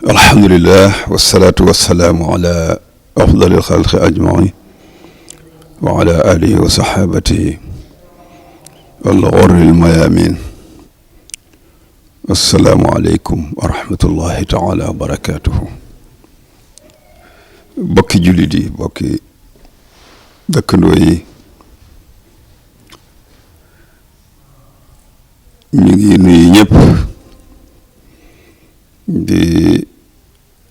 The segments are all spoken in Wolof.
alhamdulillah wasalaatu wasalaamu ala afdalil xalqi ajmain wa ala alihi wa saxaabatihi wal ghurril mayamin. assalaamu aleykum wa rahmatullahi taala wa barakatuhu. bokki jullit yi, bokki dëkkandoo yi, ñu ngi nuyu ñëpp di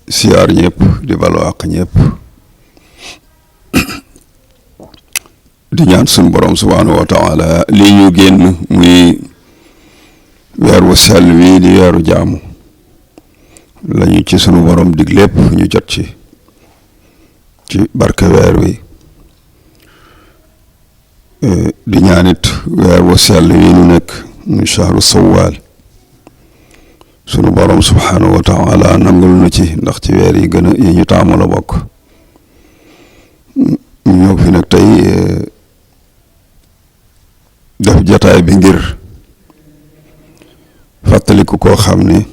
siyaar ñëpp di balu àq ñëpp di ñaan suñu borom subhaanahu wa taala lii ñu génn muy weer wu sell wi di weeru jaamu lañu ci sunu borom dig lépp ñu jot ci barke weer wi di ñaanit weer wu sell wi ñu nekk muy shahru sawaal sunu borom subhaanahu wa taala nangul na ci ndax ci weer yi gën a yi ñu taamu la bokk. ñu ñëw fi nag tey def jataay bi ngir fàttaliku koo xam ne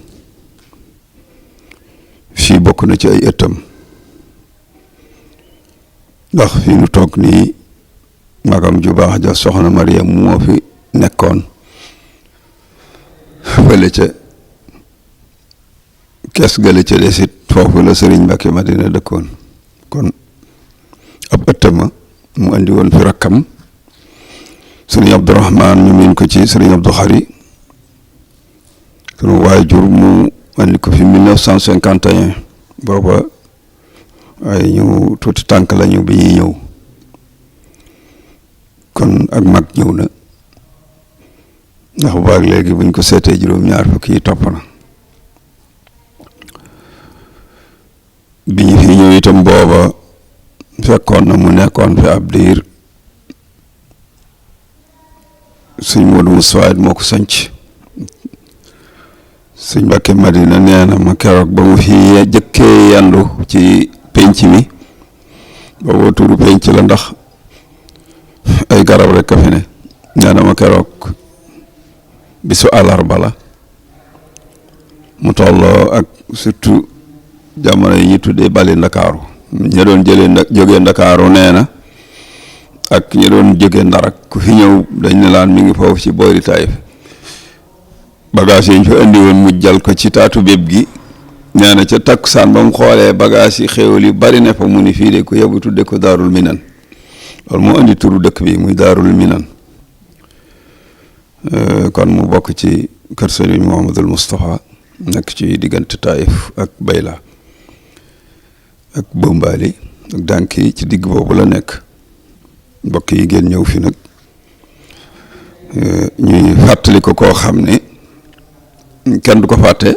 fii bokk na ci ay ëttam ndax fii nu toog nii magam ju baax ja soxna Mariam moo fi nekkoon fële ca kees gale ca desit foofu la Sëriñ Mbàkke Madina dëkkoon kon ab ëttama mu andi woon fi rakkam Sëriñ Abdourahman ñu miin ko ci Sëriñ Abdou Khari sunu waajur mu andi ko fi 1951 booba ay ñu tuuti tànk lañu bi ñuy ñëw kon ak mag ñëw na ndax baag léegi buñ ko seetee juróom-ñaar fukki yi topp na bi ñu fi ñëw itam booba fekkoon na mu nekkoon fi ab diir sëñ Modou Moustapha moo ko sanc sëñ Mbàkke Madina nee na ma keroog ba mu fi jëkkee yandu ci penc mi booba turu penc la ndax ay garab rek a fi ne nee na ma keroog bisu àllarba la mu tolloo ak surtout jamono yi ñu tuddee bali ndakaaru ña doon jógee ndakaaru nee na ak ña doon jógee Ndar ku fi ñëw dañ ne laan mi ngi foofu ci boori Taïf bagage yi ñu fa indi woon mu jal ko ci taatu béb gi nee na ca takkusaan ba mu xoolee bagage yi xéewal yu bari ne fa mu ni fii de ko yóbbu tudde ko Daarul Minan loolu moo indi turu dëkk bi muy Daarul Minan kon mu bokk ci kër Sëriñ Muhammadul Moustapha nekk ci diggante Taïf ak Bayla ak Bombali ak Danki ci digg boobu la nekk mbokk yi ngeen ñëw fi nag ñuy fàttali ko koo xam ne kenn du ko fàtte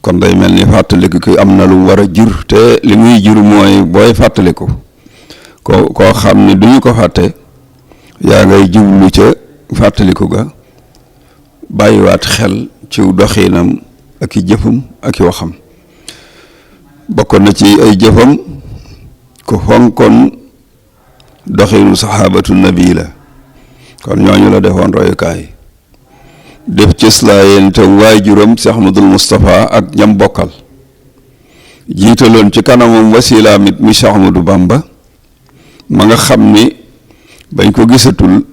kon day mel ni fàttaliku ki am na lu war a jur te li muy jur mooy booy fàttaliku koo xam ne duñu ko fàtte yaa ngay jublu ca fàttaliku ga bàyyiwaat xel ci doxiinam ak i jëfam ak i waxam bokkoon na ci ay jëfam ko fonkoon doxiinu saxaabatu nabi la kon ñooñu la defoon royukaay def cëslaayeen te waajuram Cheikh Ahmadul Moustapha ak ñam bokkal jiitaloon ci kanamam wasilaam it mi Cheikh Ahmadou Bamba ma nga xam ni bañ ko gisatul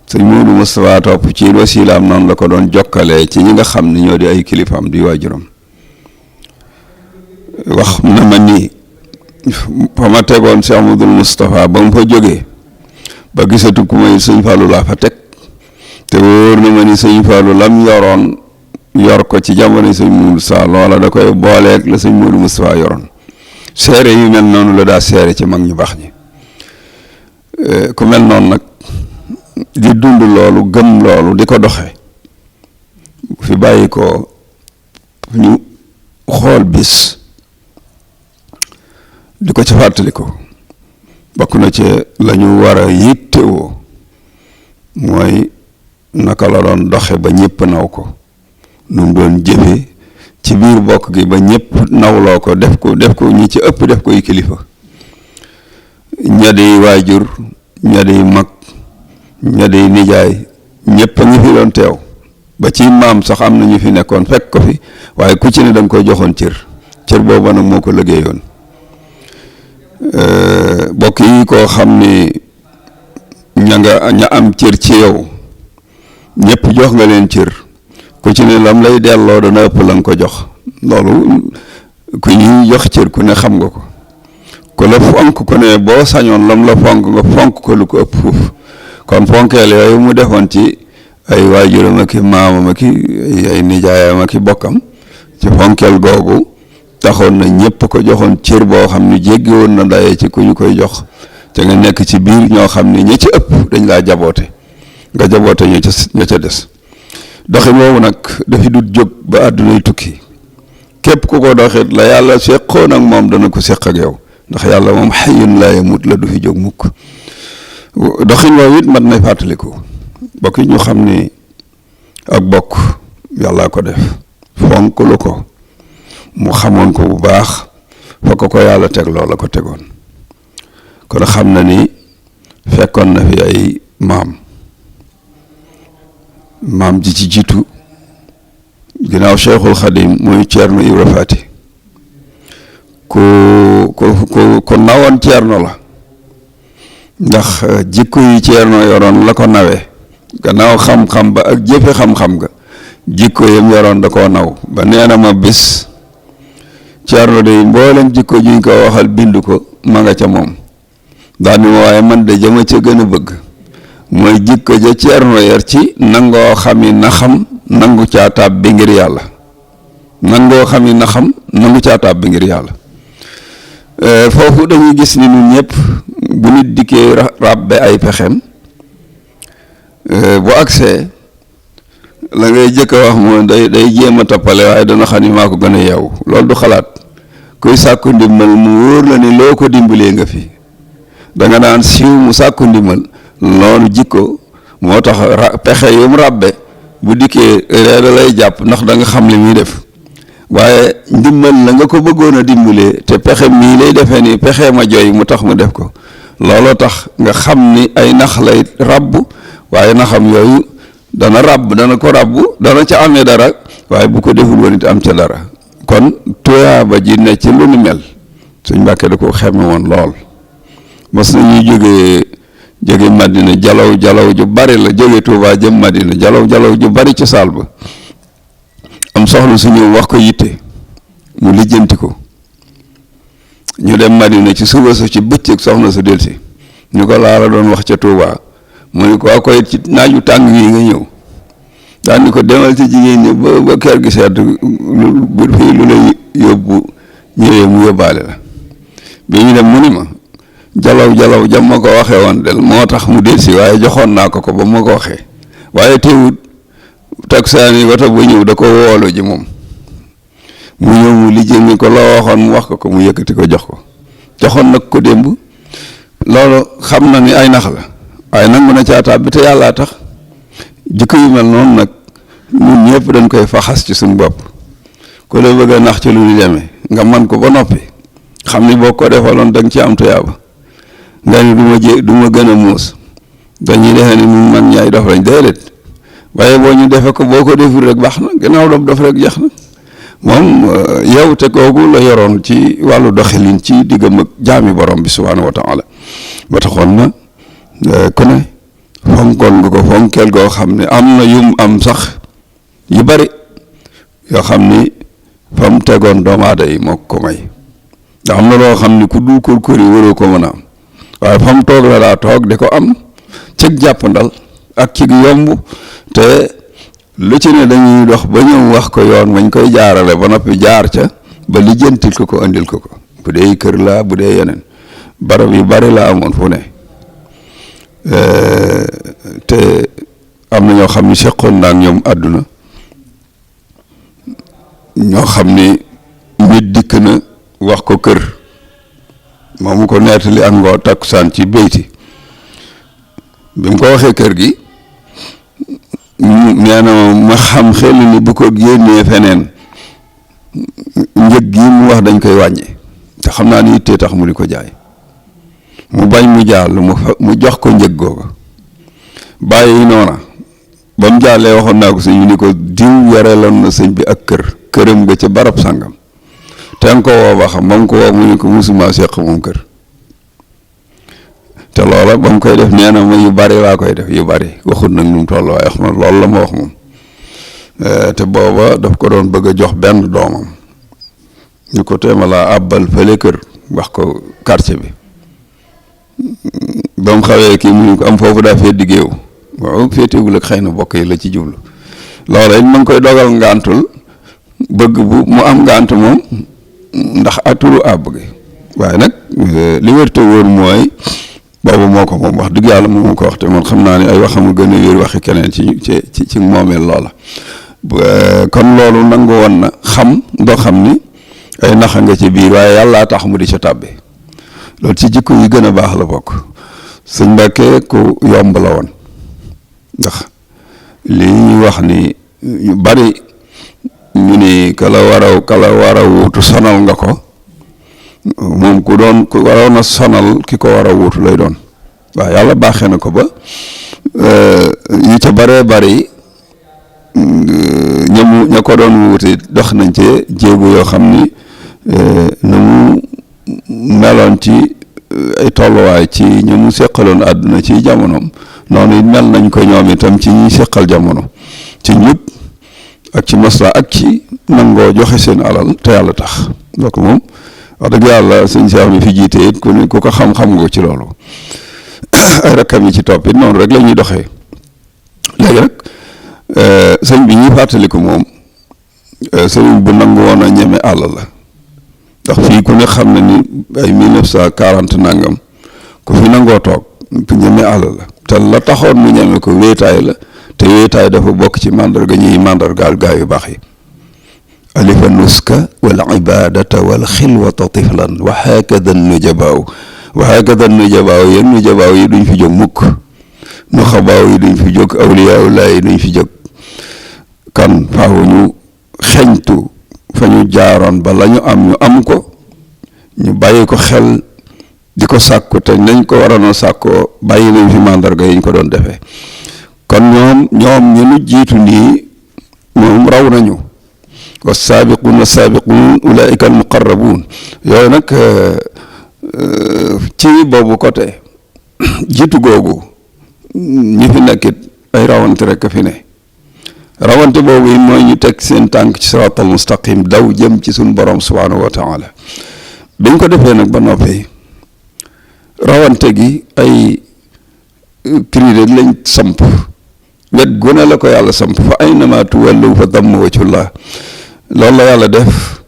sëñ Modou Moustapha topp ci wasilaam noonu la ko doon jokkalee ci ñi nga xam ne ñoo di ay kilifaam di waajuram wax na ma ni fa ma tegoon Cheikh Ahmadul Moustapha ba mu fa jógee ba gisatu ku may sëñ Fallou laa fa teg te wóor na ma ni sëñ Fallou lam yoroon yor ko ci jamono sëñ Modou Moustapha loola da koy booleeg la sëñ Modou Moustapha yoroon seere yu mel noonu la daa seere ci mag ñu baax ñi ku mel noonu nag di dund loolu gëm loolu di ko doxe fi bàyyi ko ñu xool bis di ko ci fàttali ko bokk na ci la ñu war a yittewoo mooy naka la doon doxe ba ñëpp naw ko nu mu doon jëfe ci biir bokk gi ba ñëpp nawloo ko def ko ñi ci ëpp def koy kilifa ña di waajur ña di mag ña di nijaay ñëpp a ngi fi doon teew ba ci maam sax am na ñu fi nekkoon fekk ko fi waaye ku ci ne da nga koy joxoon cër boobu nag moo ko liggéeyoon. bokk yi koo xam ni ña am cër ci yow ñëpp jox nga leen cër ku ci ne lam lay delloo dana ëpp la nga ko jox loolu ku ñuy jox cër ku ne xam nga ko ku la fonk ku ne boo sañoon lam la fonk nga fonk ko lu ko ëpp fuuf kon fonkeel yooyu mu defoon ci ay waajuram ak i maamam ak i ay nijaayam ak i bokkam ci fonkeel googu taxoon na ñëpp ko joxoon cër boo xam ne jéggi woon na dayee ci ku ñu koy jox te nga nekk ci biir ñoo xam ne ñi ci ëpp dañ laa jaboote nga jaboote ña ca des doxin boobu nag dafi dut jóg ba àddunay tukki képp ku ko doxit la yàlla seqoon ak moom dana ko seq ak yow ndax yàlla moom xayyun laa yamut la du fi jóg mukk doxin boobu it mat nay fàttaliku bokk ñu xam ni ak bokk yàllaa ko def fonk lu ko mu xamoon ko bu baax fa ko yàlla teg loola ko tegoon kon xam na ni fekkoon na fi ay maam ji ci jiitu ginnaaw Cheikhul Khadim muy Ceerno Ibra Faati ku nawoon Ceerno la ndax jikko yi Ceerno yoroon la ko nawee gannaaw xam-xam ba ak jëfe xam-xam ga jikko yam yoroon da koo naw ba nee na ma bis Ceerno de mboolem jikko juñ ko waxal bind ko ma nga ca moom daal ni ma waaye man de jëma ca gën a bëgg mooy jikko ja Ceerno yar ci nangoo xami na xam nangu caa taab bi ngir yàlla nangoo xami na xam nangu caa taab bi ngir yàlla foofu dañuy gis ni ñun ñëpp bu nit dikkee ràbbe ay pexem bu agsee la ngay jëkk a wax mooy day jéem a tappale waaye dana xam ni maa ko gën a yeewu loolu du xalaat kuy sàkku ndimbal mu wóor la ni loo ko dimbalee nga fi danga naan siiw mu sàkku ndimbal loolu jikko moo tax pexe yu mu ràbbe bu dikkee reeda lay jàpp ndax da nga xam li muy def waaye ndimbal la nga ko bëggoon a dimbalee te pexe mii lay defee ni pexe ma joy mu tax mu def ko looloo tax nga xam ni ay nax lay ràbb waaye naxam yooyu dana ràbb dana ko ràbb dana ca amee dara waaye bu ko deful woon it am ca dara kon tuyaaba ji ne ci lu ni mel suñ Mbàkke da ko xeme woon lool mos nañuy jóge Madina jalaw ju bari la jóge Tuubaa jëm Madina jalaw ju bari ci saal ba am soxla su ñëw wax ko yitte mu lijjanti ko ñu dem Madina ci suba sa ci bëccëg soxna su delsi ñu ko laa la doon wax ca Tuubaa mu ne ko waa koy ci naaju tàng wi nga ñëw daal ni ko demal ci jigéen ñi ba kër gi sedd bu fii lu lay yóbbu ñëwee mu yóbbaale la bi ñu dem mu ni ma jalaw jam ma ko waxee woon del moo tax mu delsi waaye joxoon naa ko ba ma ko waxee waaye teewut taksaani wata ba ñëw da ko woolu ji moom mu ñëw mu lijjanti ko loo waxoon mu wax ko mu yëkkati ko jox ko joxoon nag ko démb loolu xam na ni ay nax la waaye nangu na caataab bi te yàllaa tax jikko yu mel noonu nag ñun ñëpp dañ koy faxas ci suñu bopp ku la bëgg a nax ci lu ñu demee nga man ko ba noppi xam ni boo ko defaloon da nga ci am tuyaaba nga ni du ma gën a muus dañuy defee ni mu man ñaay dof lañ déedéet waaye boo ñu defee ko boo ko deful rek baax na gannaaw dof rek jeex na moom yow te kooku la yoroon ci wàllu doxalin ci diggam ak jaami borom bi subhaanahu wa taala ba taxoon na ku ne fonkoon nga ko fonkeel goo xam ne am na yum am sax yu bari yoo xam ni fa mu tegoon doomu aada yi moo ko may ndax am na loo xam ni ku du kur yi waroo ko mën a am waaye fa mu toog la daa toog di ko am cig jàppandal ak cig yomb te lu ci ne dañuy dox ba ñëw wax ko yoon wañ koy jaarale ba noppi jaar ca ba lijjantil ko andil ko bu dee kër laa bu dee yeneen barab yu bari la amoon fu ne te am na ñoo xam ni seqoon naa ak ñoom àdduna ñoo xam ni nit dikk na wax ko kër moomu ko nettali ak ngoo takkusaan ci béyti bi mu ko waxee kër gi nee na ma xam xel ni bu ko génnee feneen njëg gi mu wax dañ koy wàññi te xam naa ni ittee tax mu di ko jaay mu bañ mu jàll mu jox ko njëg googa bàyyi noona ba mu jàllee waxoon naa ko sëñ bi ni ko diw yoreeloon na sëñ bi ak këram nga ca barab sàngam te nga ko woo ba xam ba mu ko woo mu ni ko musuma seq moom kër te loola ba mu koy def nee na ma yu bari laa koy def yu bari waxut nag nu mu toll waaye wax ma loolu la ma wax moom te booba daf ko doon bëgg a jox benn doomam ñu ko teema laa àbbal fële kër wax ko quartier bi ba mu xawee kii mu ni ko am foofu daa fee diggéew waaw féetewul ak xëy na bokk yi la ci jublu loola it ma ngi koy dogal ngaantul bëgg bu mu am ngant moom ndax aturu àbb gi waaye nag li wér te wóor mooy boobu moo ko moom wax dëgg yàlla moom moo ko wax te man xam naa ne ay waxam gën a wér waxi keneen ci moomeel loola kon loolu nangu woon na xam doo xam ni ay naxa nga ci biir waaye yàllaa tax mu di ca tàbbi loolu ci jikko yi gën a baax la bokk sëñ Mbàkke ku yomb la woon ndax li ñuy wax ni ñu bari ñu ni kala war a wuutu sonal nga ko moom ku waroon a sonal ki ko war a wuutu lay doon waaw yàlla baaxee na ko ba yu ca baree bari ña ko doon wuuti dox nañ ci jéego yoo xam ni na mu meloon ci ay tolluwaay ci ñu mu seqaloon àdduna ci jamonoom noonu it mel nañ ko ñoom itam ci ñuy seqal jamono ci njub ak ci masla ak ci nangoo joxe seen alal te yàlla tax donc moom wax dëgg yàlla sëñ Cheikh mi fi jiite it ku ko xam-xam nga ci loolu ay rakkam yi ci topp it noonu rek la ñuy doxee léegi nag sëñ bi ñuy fàttaliku moom sëriñ bu nangu woon a ñeme àll la ndax fii ku ne xam na ni ay 1940 nangam ku fi nangoo toog ku ñeme àll la te la taxoon mu ñeme ko wéetaay la te wéetaay dafa bokk ci màndarga ñuy màndargaal gaa yu baax yi alifa nuska wal ibadata wal xilwata tiflan wa hakada nujabaaw yéen nujabaaw yi duñ fi jóg mukk nuxabaaw yi duñ fi jóg awliyaullah yi duñ fi jóg kan faaw ñu xeñtu fa ñu jaaroon ba la ñu am ko ñu bàyyi ko xel di ko sàkku te nañ ko waroon a sàkkoo bàyyi nañ fi màndarga yi ñu ko doon defee kon ñoom ñu nu jiitu nii moom raw nañu wa saabiquun ulaika al muqarrabuun yooyu nag ci boobu côté jiitu googu ñi fi nekkit ay rawante rek a fi ne rawante boobu yi mooy ñu teg seen tànk ci siraatal mustaqim daw jëm ci suñu borom subhaanahu wa taala biñ ko defee nag ba noppee rawante gi ay priorité lañ samp wet gune la ko yàlla samp fa aynama tuwallu fa damma wajhullah loolu la yàlla def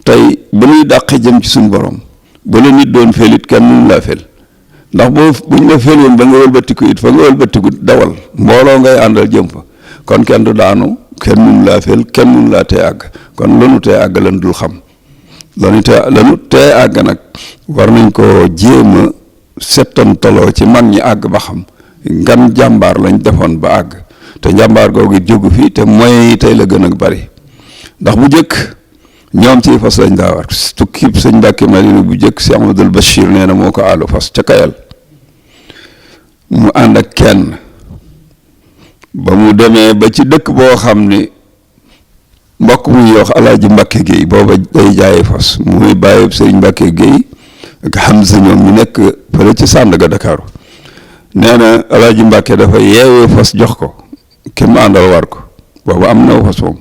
tey bu ñuy dàqee jëm ci suñu borom bu la nit doon felit kenn mënu laa fel ndax buñ la fel woon ba nga wëlbatiku it fa nga wëlbatiku dawal mbooloo ngay àndal jëm fa kon kenn du daanu kenn mënu laa fel kenn mënu laa tee àgg kon lanu tee àgg lan dul xam lanu tee àgg nag war nañ ko jéem a settantaloo ci mag ñi àgg ba xam ngan jàmbaar lañ defoon ba àgg te jàmbaar googu jógu fi te moyens yi tey la gën a bari ndax bu jëkk ñoom ci fas lañ daa war tukkib sëñ Mbàkke Madina bu jëkk si Amadul Bachir nee na moo ko àllu fas ca Kayal mu ànd ak kenn ba mu demee ba ci dëkk boo xam ne mbokk muy yox Alaaji Mbàkke Géey booba day jaaye fas muy bàyyi sëriñ Mbàkke Géey ak Hamza ñoom ñu nekk fële ci Sandaga Dakar nee na Alaaji Mbàkke dafa yeewee fas jox ko ki mu àndal war ko boobu am na fas moom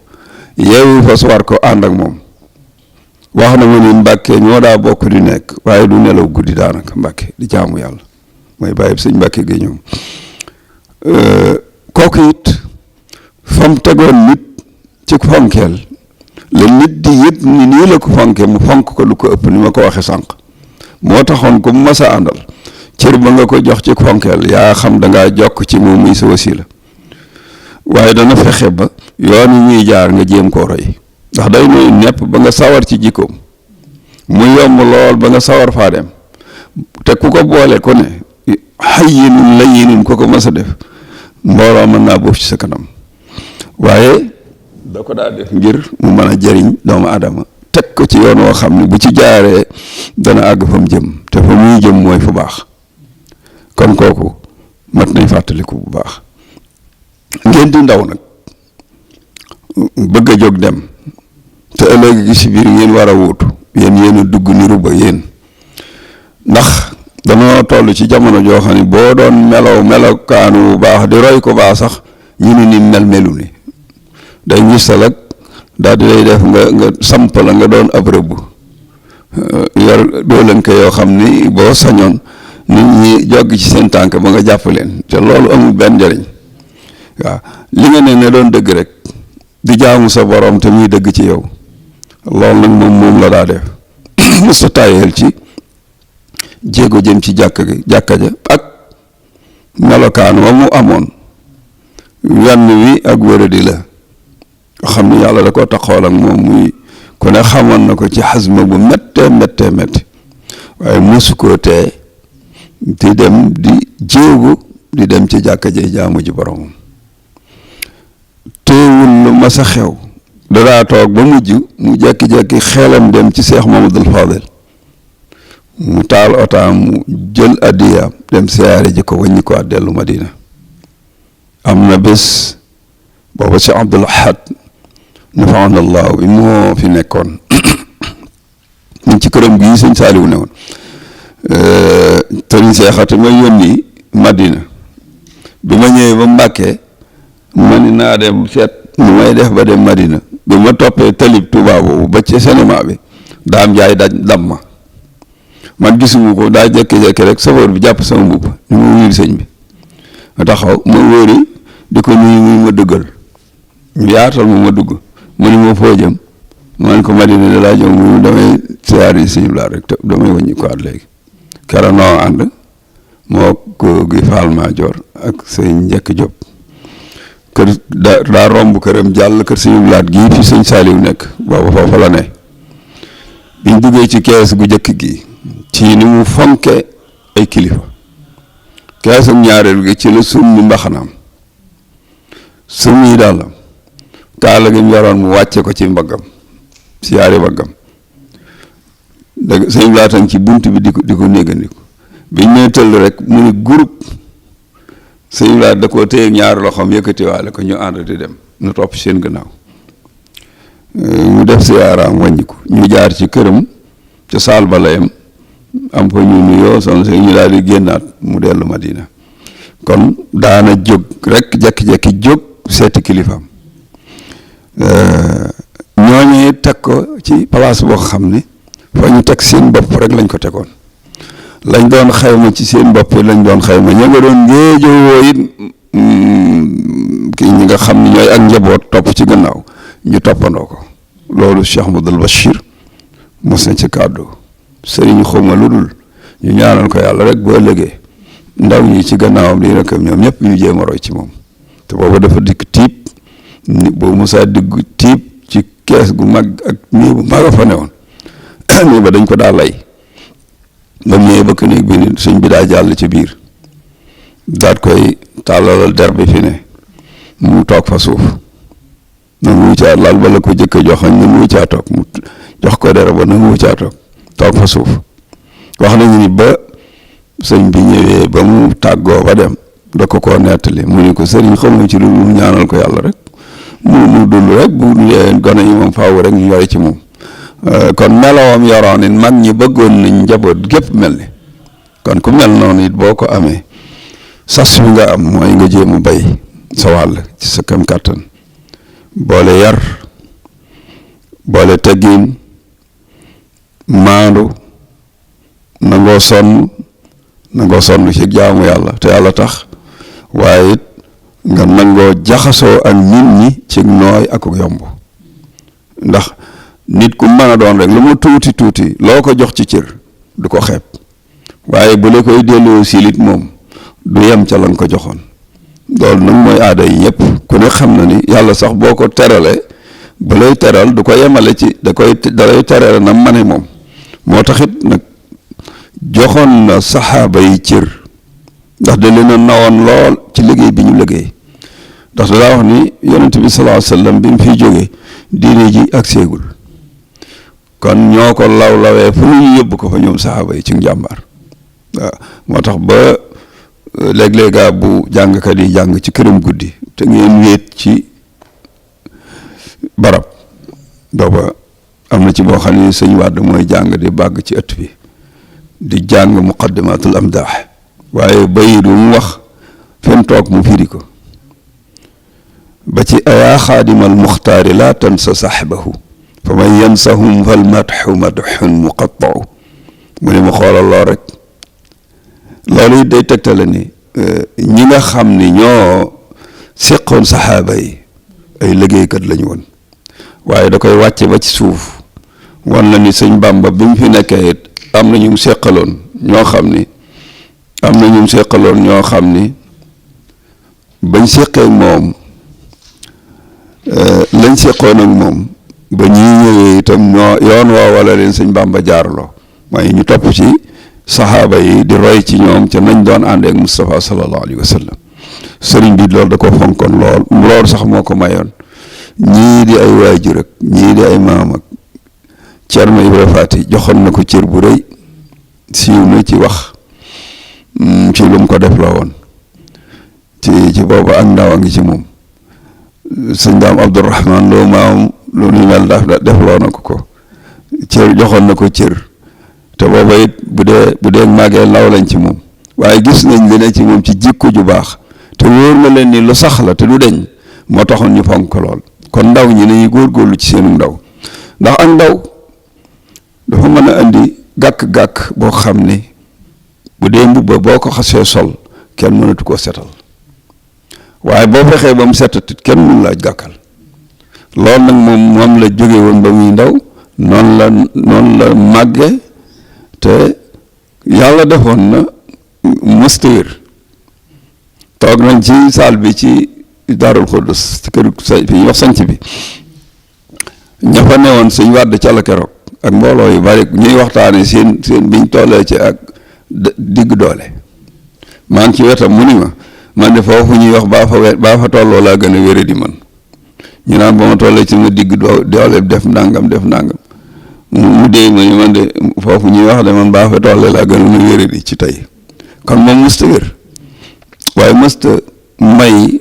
yeewu fas war ko ànd ak moom wax na ma ni Mbàkke ñoo daa bokk di nekk waaye du nelaw guddi daanaka Mbàkke di jaamu yàlla mooy bàyyi sëñ Mbàkke Géey ñoom kooku it fam tegoon nit ci fonkeel la nit di yëpp ni nii la ko fonke mu fonk ko lu ko ëpp ni ma ko waxe sànq moo taxoon ku mu mas a àndal cër ba nga ko jox ci fonkeel yaa xam dangaa jokk ci moom muy sa wasila waaye dana fexe ba yoon yi ñuy jaar nga jéem koo roy ndax day nooy nepp ba nga sawar ci jikkoom mu yomb lool ba nga sawar faa dem te ku ko boole ko ne hayyinun layyinun ko mas a def mbooloo mën naa boof ci sa kanam waaye da ko daa def ngir mu mën a jëriñ doomu adama teg ko ci yoon woo xam ne bu ci jaaree dana àgg fa mu jëm te fa muy jëm mooy fu baax kon kooku mat nañ fàttaliku bu baax ngeen di ndaw nag bëgg a jóg dem te ëllëg gi si biir ngeen war a wuutu yéen a dugg niru ba yéen ndax danoo toll ci jamono joo xam ne boo doon melokaanu bu baax di roy ko baax sax ñu ni melu ni day ngistal ak daal di lay def nga samp la nga doon ab rëbb yor doolanke yoo xam ni boo sañoon nit ñi jogg ci seen tànk ba nga jàpp leen te loolu amul benn njëriñ waaw li nga ne doon dëgg rek di jaamu sa borom te muy dëgg ci yow loolu nag moom la daa def musta tàyyeel ci jéego jëm ci jàkka ja ak melokaan wa mu amoon wenn wi ak wëradi la nga xam ni yàlla da ko taxool ak moom muy ku ne xamoon na ko ci xasma bu méttee waaye mosu koo tee di dem di jéego di dem ci jàkka ja jaamu ji boromam teewul lu mas a xew dadaa toog ba mujj mu jekki-jekki xeelam dem ci Seex Mamadul Fadel mu taal otaam mu jël addiyaam dem siyaare ji ko wàññi ko dellu Madina am na bés booba si Abdul Ahad nafaanallahu bi moo fi nekkoon ñu ci këram gii sëñ Saaliwu ne woon tëriñ seexate ma yónni Madina bi ma ñëwee ba Mbàkke ma ni naa dem seet nu may def ba dem Madina bi ma toppee talib Tuubaa boobu ba ci cinéma bi daam jaay dam ma man gisuma ko daa jékki-jékki rek safoor bi jàpp sama mbubb ni ma wuyul sëñ bi ma taxaw ma wóori di ko nuyu muy ma duggal ñu yaatal ma dugg mu ni ma foo jëm man ko Madina da laa jëm mu damay siyaar yi sëñ laa rek te damay wàññi ko at léegi kera noo ànd moo ko gi Faal Maajoor ak sëñ Njekk Jóob kër daa romb këram jàll kër sëñ laat gii fi sëñ Saaliw nekk booba foofa la ne biñ duggee ci kees gu jëkk gi ci ni mu fonke ay kilifa keesum ñaareel gi ci la summi mbaxanaam summi dàllam kaala gi mu yoroon mu wàcce ko ci mbaggam siyaari mbaggam dëgg sëñ laatan ci bunt bi di ko néggandiku biñ nee tëll rek mu ni groupe sëñ laat da koo téye ñaari loxoom yëkkatiwaale ko ñu ànd di dem nu topp seen gannaaw mu def siyaaraam wàññiku ñu jaar ci këram ca saal ba la yem am fa ñu nuyoo son sëñ ñu daal di génnaat mu dellu Madina kon daana jóg rek jekki-jekki jóg seeti kilifaam ñooñu teg ko ci place boo xam ne fa ñu teg seen bopp rek lañ ko tegoon lañ doon xayma ci seen bopp lañ doon xayma ña nga doon ngéejowoo it kii ñi nga xam ne ñooy ak njaboot topp ci gannaaw ñu toppandoo ko loolu Cheikh Ahmadul Bachir mos na ci kàddu sëriñ xuma lu dul ñu ñaanal ko yàlla rek boo ëllëgee ndaw ñi ci gannaawam di rek ñoom ñëpp ñu jéem a roy ci moom te booba dafa dikk tiib boobu mosaa digg tiib ci kees gu mag ak nii bu mag a fa newoon nii ba dañ ko daa lay ba mu ñëwee bëkk néeg bi ni sëñ bi daa jàll ci biir daat koy tàllalal der bi fi ne mu toog fa suuf nangu caa lal ba la ko jëkk a joxañ nangu caa toog mu jox ko der ba nangu caa toog fa suuf wax nañu ni ba sëñ bi ñëwee ba mu tàggoo ba dem da ko koo nettali mu ni ko sëriñ xamu ci lu mu ñaanal ko yàlla rek mu dund rek bu dee gone yi moom faaw rek ñu yore ci moom kon melowam yoroon it mag ñi bëggoon nañ njaboot gépp mel ni kon ku mel noonu it boo ko amee sas bi nga am mooy nga jéem a bay sa wàll ci sa kam kàttan boole yar boole teggin maandu nangoo sonn ci jaamu yàlla te yàlla tax waaye it nga nangoo jaxasoo ak nit ñi ci nooy ak yomb ndax nit ku mën a doon rek lu mu tuuti loo ko jox ci cër du ko xeeb waaye bu la koy delloo silit moom du yem ca la nga ko joxoon loolu nag mooy aada yi ñëpp ku ne xam na ni yàlla sax boo ko teralee bu lay teral du ko yemale ci dalay terale na mane moom moo taxit nag joxoon na saxaaba yi cër ndax da leen a nawoon lool ci liggéey bi ñu liggéey ndax da daa wax ni yonent bi sallallahu alayhi wasallam bi mu fiy jógee diine ji ak seegul kon ñoo ko lawee fu ñu yóbbu ko fa ñoom saxaaba yi ci njàmbaar waaw moo tax ba léeg-léegaa bu jàngkat yi jàng ci këram guddi te ngeen wéet ci barab booba am na ci boo xam ne sëñ Wàdd mooy jàng di bàgg ci ëtt bi di jàng muqaddimatul amdaax waaye bayit bu mu wax fen toog mu firi ko ba ci ayaa xaadimal muxtaari laa tansa saxbahu fa man yansahum fal madxu madxun muqattau mu ne ma xoolal loo rek loolu it day tegtale ni ñi nga xam ni ñoo seqoon saxaaba yi ay liggéeykat lañu woon waaye da koy wàcce ba ci suuf wan la ni sëñ Bàmba bi mu fi nekkee it am na ñu seqaloon ñoo xam ni bañ seqee moom lañ seqoon ak moom ba ñii ñëwee itam yoon woo wala leen sëñ Bàmba jaarloo mooy ñu topp ci saxaaba yi di roy ci ñoom ca nañ doon àndeek Moustapha sallallahu alayhi wa sallam sëriñ bi loolu da ko fonkoon lool sax moo ko mayoon ñii di ay waajur ak ñii di ay maam ak Cerno Ibra Faati joxoon na ko cër bu rëy siiw na ci wax ci lu mu ko def la woon ci boobu ak ndaw a ngi ci moom sëñ Daam Abdourahman loo maam lu ni mel def loo na ko cër joxoon na ko cër te booba it bu dee màggee law lañ ci moom waaye gis nañ li ne ci moom ci jikko ju baax te wóor na leen ni lu sax la te du deñ moo taxoon ñu fonk ko lool kon ndaw ñi nañu góorgóorlu ci seenu ndaw ndax ak ndaw dafa mën a andi gàkk-gàkk boo xam ni bu dee mbubba boo ko xasee sol kenn mënatu koo setal waaye boo fexee ba mu setatit kenn mënu laaj gàkkal loolu nag moom la jóge woon ba muy ndaw noonu la màgge te yàlla defoon na mësta wér toog nañ ci saal bi ci Daarul Xuddus ci kër fi ñuy wax sanc bi ña fa newoon sëñ Wàdd ca la keroog ak mbooloo yu bari ñuy waxtaane seen biñ tollee ci ak digg doole maa ngi ci wetam mu ni ma man de foofu ñuy wax baa fa tolloo laa gën a wére di man ñu naan ba ma tollee ci ma digg doole def ndàngam mu dee ma ni man de foofu ñuy wax de man baa fa tollee laa gën a wére di ci tey kon moom mësta wér waaye mësta may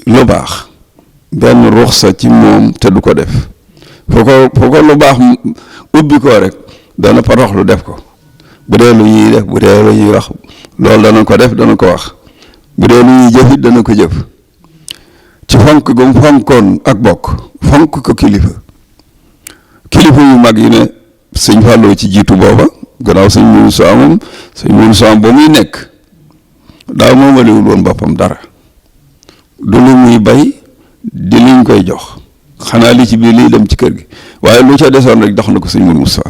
lu baax benn ruxsa ci moom te du ko def foo ko lu baax ubbi ko rek dana paroxlu def ko bu dee lu ñuy def bu dee lu ñuy wax loolu dana ko def dana ko wax bu dee lu ñuy jëfit dana ko jëf ci fonk gum fonkoon ak bokk fonk ko kilifa yu mag yi ne sëñ Fallou ci jiitu booba gannaaw sëñ Moussa ba muy nekk daaw moomaliwul woon boppam dara du lu muy bay di liñ koy jox xanaa li ci biir liy dem ci kër gi waaye lu ca desoon rek dox na ko sëñ Moussa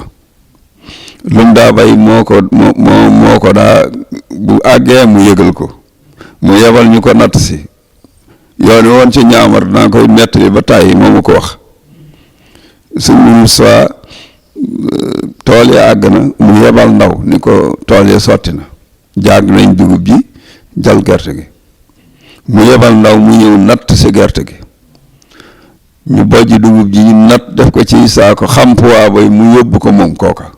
lu mu daa bay moo ko daa bu àggee mu yëgal ko mu yebal ñu ko natt si yoon wi woon ci ñaamar naa koy nettali ba tàyyi moo ma ko wax sëñ Moussa tool ya àgg na mu yebal ndaw ni ko tool ya sotti na jaag nañ dugub ji jal gerte gi mu yebal ndaw mu ñëw natt si gerte gi ñu bojji dugub ji ñu natt def ko ci saako xampuwaa bay mu yóbbu ko moom kooka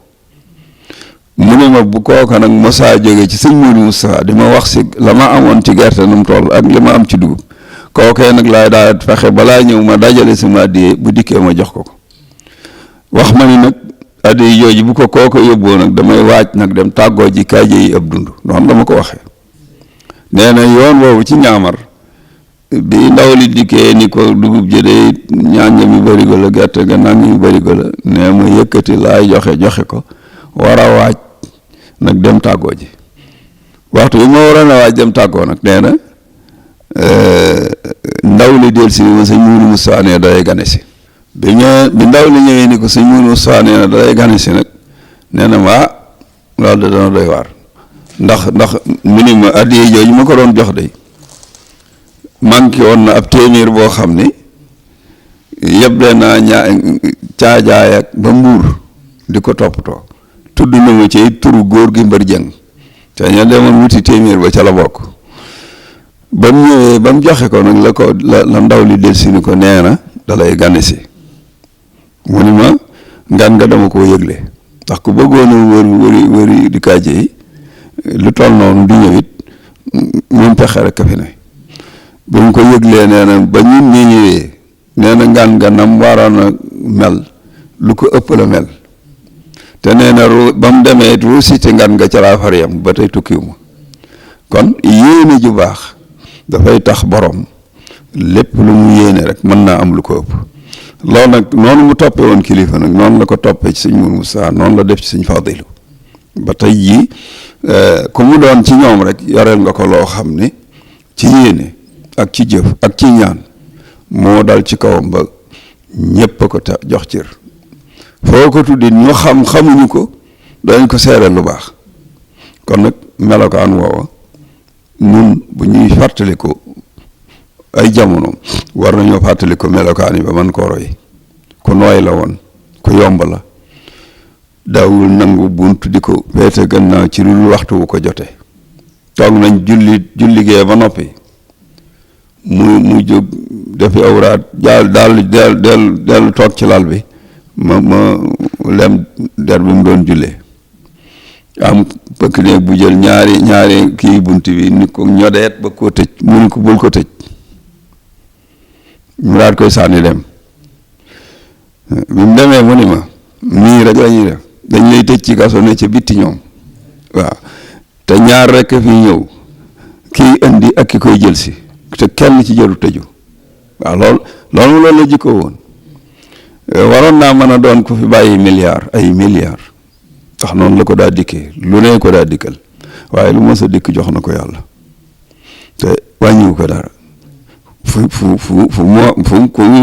mu ne ma bu kooka nag mosaa jóge ci sëñ Modou Moustapha di ma wax si la ma amoon ci gerte nu mu toll ak li ma am ci dugub kookee nag laay daa fexe balaa ñëw ma dajale sama addiyee bu dikkee ma jox ko wax ma ni nag addiye jooju bu ko kooka yóbboo nag damay waaj nag dem tàggoo ji kaaje yi ab dund noonu dama ko waxee nee na yoon woowu ci ñaamar bi ndaw li dikkee ni ko dugub jëdee ñaaña mi barigo la gerte ga nang mi barigo la nee ma yëkkati laay joxe ko war a waaj nag dem tàggoo ji waxtu bi ma waroon a waaj dem tàggoo nag nee na ndaw li del si ma sëñ Mourou Moussa nee dalay gane si bi ndaw li ñëwee ni ko sëñ Mourou Moussa nee na dalay gane si nag nee na ma loolu da dana doy waar ndax mu ni ma addiye jooju ma ko doon jox de manqué woon na ab téeméer boo xam ni yeble naa caajaay ak ba mbuur di ko toppatoo tudd na ma ci turu góor gi Mbër Jeng te ña demoon wuti téeméer ba ca la bokk ba mu ñëwee ba mu joxe ko nag la ndaw li del si ni ko nee na dalay gane si mu ni ma ngan nga dama koo yëgle ndax ku bëggoon a wëri di kaaje yi lu toll noonu di ñëwit moom pexe rek ka fi ne bu ñu ko yëglee nee na ba ñun ñi ñëwee nee na ngan ganam waroon a mel lu ko ëpp la mel te nee na ba mu demee ruusiti ngan nga ca laa far yam ba tey tukkiwuma kon yéene ju baax dafay tax borom lépp lu mu yéene rek mën naa am lu ko ëpp loolu nag noonu mu toppee woon kilifa nag noonu la ko toppee ci sëñ Mourou Moussa noonu la def ci sëñ Fadilu ba tey jii ku mu doon ci ñoom rek yoreel nga ko loo xam ne ci yéene ak ci jëf ak ci ñaan moo dal ci kawam ba ñépp a ko jox cër foo ko tuddi ñu xamuñu ko dañ ko seereel lu baax kon nag melokaan woowa nun bu ñuy fàttali ko ay jamono war nañoo fàttali ko melokaan yi ba man koo roy ku nooy la woon ku yomb la daawul nangu bunt di ko féete gannaaw ci lu waxtu wu ko jote toog nañ julli gee ba noppi mu jóg defi awraat dellu toog ci lal bi ma lem der bi mu doon jullee am pëkk néeg bu jël ñaari kii bunt bi ni ko ñodeet ba koo tëj mu ni ko bul ko tëj mu daal koy sànni dem bi mu demee mu ni ma nii rek la ñuy def dañ lay tëj ci kaso ne ca bitti ñoom waaw te ñaar rek fi ñëw kii indi ak ki koy jël si te kenn ci jëru tëju waaw loolu la jikko woon waroon naa mën a doon ku fi bàyyi ay milliards ndax noonu la ko daa dikkee lu ne ko daa dikkal waaye lu mës a dikk jox na ko yàlla te wàññiwu ko dara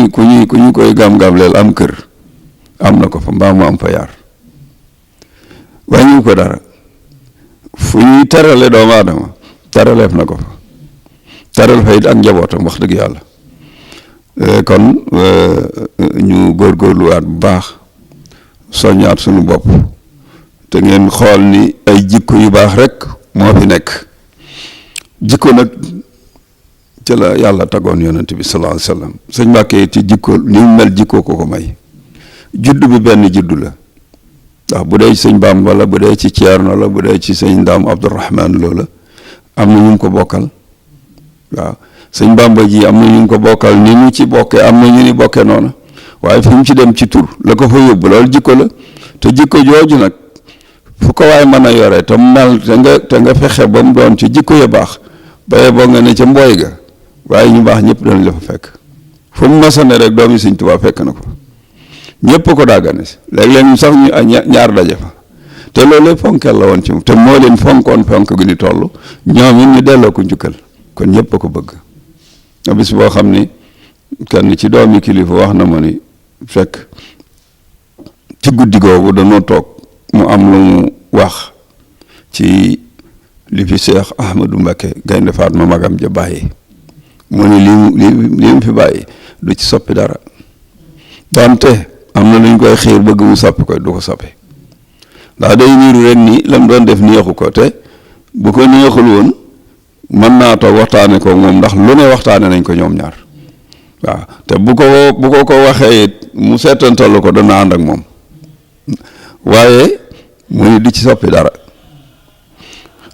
ku ñu koy gam-gamleel am kër am na ko fa mbaa mu am fa yaar wàññiwu ko dara fu ñuy terale doomu aadama teraleef na ko fa teral fa it ak njabootam wax dëgg yàlla kon ñu góorgóorluwaat bu baax soññaat suñu bopp te ngeen xool ni ay jikko yu baax rek moo fi nekk jikko nag ci la yàlla tagoon yonent bi sallallahu alayhi wasallam sëñ Mbàkke ci jikko ni mu mel jikko ko may judd bi benn juddu la ndax bu dee ci sëñ Bàmba la bu dee ci Ceerno la bu dee ci sëñ Ndaam Abdourahman loola am na ñu ko bokkal waaw sëñ Bàmba ji am na ñu ko bokkal ni ñu ci bokkee am na ñu ni bokkee noonu waaye fi mu ci dem ci tur la ko fa yóbbu loolu jikko la te jikko jooju nag fu ko waay mën a yore te mel te nga fexe ba mu doon ci jikko ya baax baye boo nga ne ca mbooy ga waaye ñu baax ñëpp dañ la fa fekk fu mu masane rek doomi Sëñ Tuubaa fekk na ko ñëpp ko daagane si léeg-léeg sax ñu ñaar daje fa te loolu fonkel la woon ci moom te moo leen fonkoon fonk gu ni toll ñoom it ñu delloo ko njukkal kon ñëpp a ko bëgg a bis boo xam ni kenn ci doomi kilifa wax na ma ni fekk ci guddi googu dañoo toog mu am lu mu wax ci li fi Cheikh Ahmadou Mbacké Gaynde Fatma magam ja bàyyi mu ni li mu fi bàyyi du ci soppi dara donte am na lu ñu koy xiir bëgg mu soppi koy du ko soppi ndax day niiru rek ni lam doon def neexu ko te bu ko neexul woon mën naa toog waxtaane ko moom ndax lu ne waxtaane nañ ko ñoom ñaar waaw te bu ko waxee it mu seetantalu ko dana ànd ak moom waaye muy di ci soppi dara